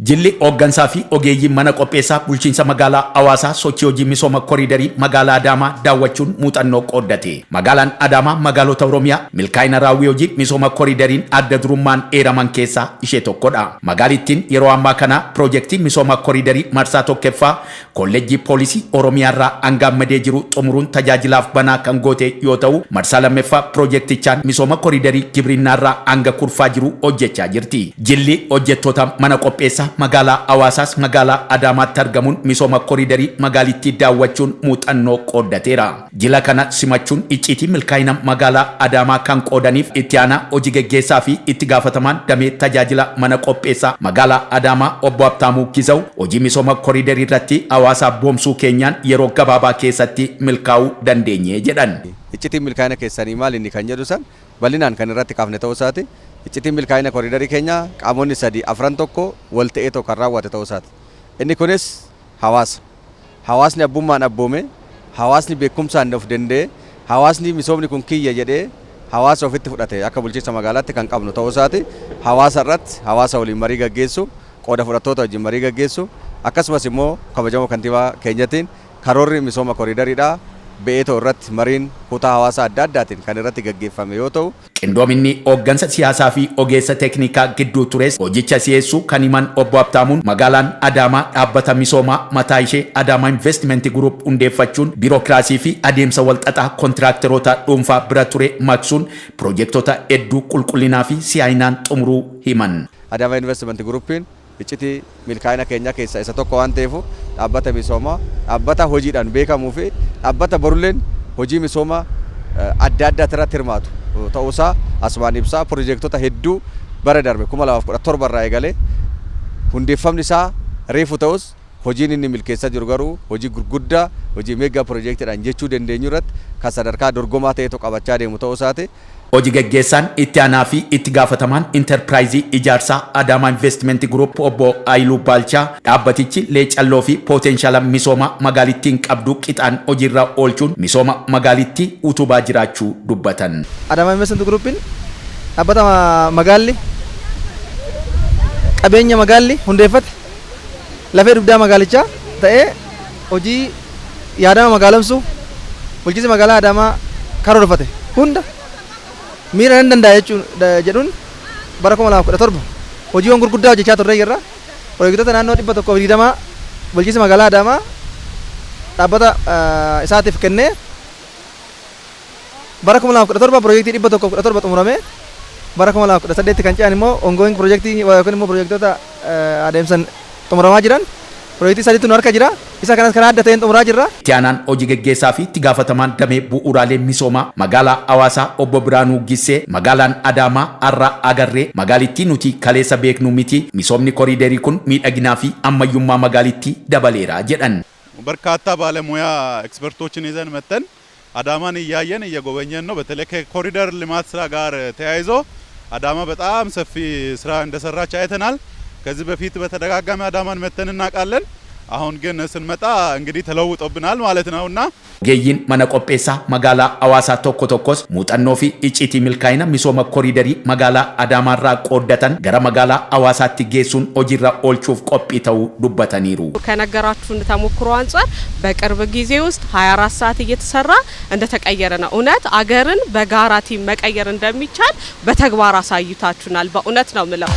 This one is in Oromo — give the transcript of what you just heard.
Jilli hooggansaa fi ogeeyyii mana qopheessaa bulchiinsa magaalaa Hawaasaa sochii hojii misooma koriidarii magaalaa Adaamaa daawwachuun muuxannoo qooddate. Magaalaan Adaamaa magaalota Oromiyaa milkaa'ina raawwii hojii misooma koriidariin adda durummaan eeraman keessaa ishee tokkodha. Magaalittiin yeroo ammaa kana piroojeektii misooma koriidarii marsaa tokkoffaa Kolleejjii Poolisii Oromiyaarraa hanga ammadee jiru xumuruun tajaajilaaf banaa kan goote yoo ta'u, marsaa lammaffaa piroojeektichaan misooma koriidarii Gibrinnaarraa hanga Kurfaa jiru hojjechaa jirti. Jilli hojjettoota mana qopheessaa magaalaa Hawaasaas magaalaa Adaamaatti argamuun misooma koriidarii magaalittii daawwachuun muuxannoo qooddateera. Jila kana simachuun icciitii milkaa'ina magaalaa Adaamaa kan qoodaniif itti aanaa hojii geggeessaa fi itti gaafatamaan damee tajaajila mana qopheessaa magaalaa Adaamaa obbo Habtaamuu Gizaw hojii misooma koriidarii irratti Hawaasaa boomsuu keenyaan yeroo gabaabaa keessatti milkaa'uu dandeenye jedhan. Iccitiin milkaa'ina keessanii maal inni kan jedhu san bal'inaan kan irratti kaafne ta'uu isaati. Iccitiin milkaa'ina koriidarii keenyaa qaamonni sadii afran tokko wal ta'ee tokko kan raawwate ta'uu isaati. Inni kunis hawaasa. Hawaasni abbummaan abboome, hawaasni beekumsaan of danda'e, hawaasni misoomni kun kiyya jedhee hawaasa ofitti fudhate akka bulchiinsa magaalaatti kan qabnu ta'uu isaati. Hawaasa irratti hawaasa waliin marii gaggeessu, qooda fudhattoota wajjin marii gaggeessu, akkasumas immoo kabajamoo kantiibaa keenyatiin karoorri misooma koriidariidha ba'ee ta'u irratti mariin kutaa hawaasaa adda addaatiin kan irratti gaggeeffame yoo ta'u, Qindoominni hooggansa siyaasaa fi ogeessa teeknikaa gidduu tures hojicha si'eessuu kan himan obbo Habtaamuun, magaalaan Adaamaa dhaabbata misoomaa mataa ishee Adaamaa Investiment Group hundeeffachuun biirokiraasii fi adeemsa walxaxaa kontiraakteroota dhuunfaa bira ture maqsuun piroojektota hedduu qulqullinaa fi si'aayinaan xumuruu himan. Adaamaa Investiment Groupiin iccitii milkaa'ina keenyaa keessaa isa tokko waan ta'eef, dhaabbata misoomaa, dhaabbata hojiidhaan beekamuu fi dhaabbata borulleen hojii misooma adda addaa irratti hirmaatu ta'uusaa asumaan ibsaa. Piroojektota hedduu bara darbe 2017 irraa eegalee hundeeffamni isaa reefu ta'us, hojiin inni milkeessaa jiru garuu hojii gurguddaa, hojii mega piroojeektiidhaan jechuu dandeenyu irratti kan sadarkaa dorgomaa ta'etu qabachaa deemu ta'uu isaati. Hojii geggeessaan itti aanaa fi itti gaafatamaan Intarpiraayizii Ijaarsaa Adaamaa Investiment Group obbo Hayiluu Baalchaa dhaabbatichi leecalloo fi pooteenshaala misoomaa magaalittiin qabdu qixaan hojiirra oolchuun misooma magaalittii utubaa jiraachuu dubbatan. Adaamaa Investiment Groupiin dhaabbata magaalli qabeenya magaalli hundeeffate, lafee dugdaa magaalichaa ta'ee, hojii yaadama magaalomsuu bulchiinsi magaalaa Adaamaa karoorfate hunda miira nan danda'a jechuun jedhuun bara 2017 hojiiwwan gurguddaa hojjechaa turre jirra. Piroojektota naannoo 120 bulchiinsi magaalaa Adaamaa dhaabbata isaatiif kennee, bara 2017 piroojeektii 117 xumurame, bara 2018 kan ce'an immoo ongoing piroojeektii yookiin immoo piroojektota adeemsan xumuramaa jiran piroojeektii sadiitu nu harka jira. Isa kanas karaa adda ta'een xumuraa jirra. Itti aanaan hojii geggeessaa fi itti gaafatamaan damee bu'uuraalee misoomaa magaalaa Hawaasaa obbo Biraanuu Gissee magaalaan Adaamaa har'a agarree magaalittii nuti kaleessa beeknu miti, misoomni koriiderii kun miidhaginaa fi ammayyummaa magaalittii dabaleera jedhan. በርካታ ባለሙያ ኤክስፐርቶችን ይዘን መጥተን አዳማን እያየን እየጎበኘን ነው። በተለይ ከኮሪደር ልማት ስራ ጋር ተያይዞ አዳማ በጣም ሰፊ ስራ እንደሰራች አይተናል። ከዚህ በፊት በተደጋጋሚ አዳማን መጥተን እናውቃለን። አሁን ግን ስንመጣ እንግዲህ ተለውጦብናል ማለት ነውና Ogeeyyiin mana qopheessaa magaalaa Hawaasaa tokko tokkos muuxannoo fi icciitii milkaa'ina misooma koriidarii magaalaa Adaamaarraa qooddatan gara magaalaa Hawaasaatti geessuun hojiirra oolchuuf qophii ta'uu dubbataniiru. ከነገራችሁን ተሞክሮ አንጻር በቅርብ ጊዜ ውስጥ 24 ሰዓት እየተሰራ እንደተቀየረ ነው። እውነት አገርን በጋራ team መቀየር እንደሚቻል በተግባር አሳይታችሁናል። በእውነት ነው ምለው።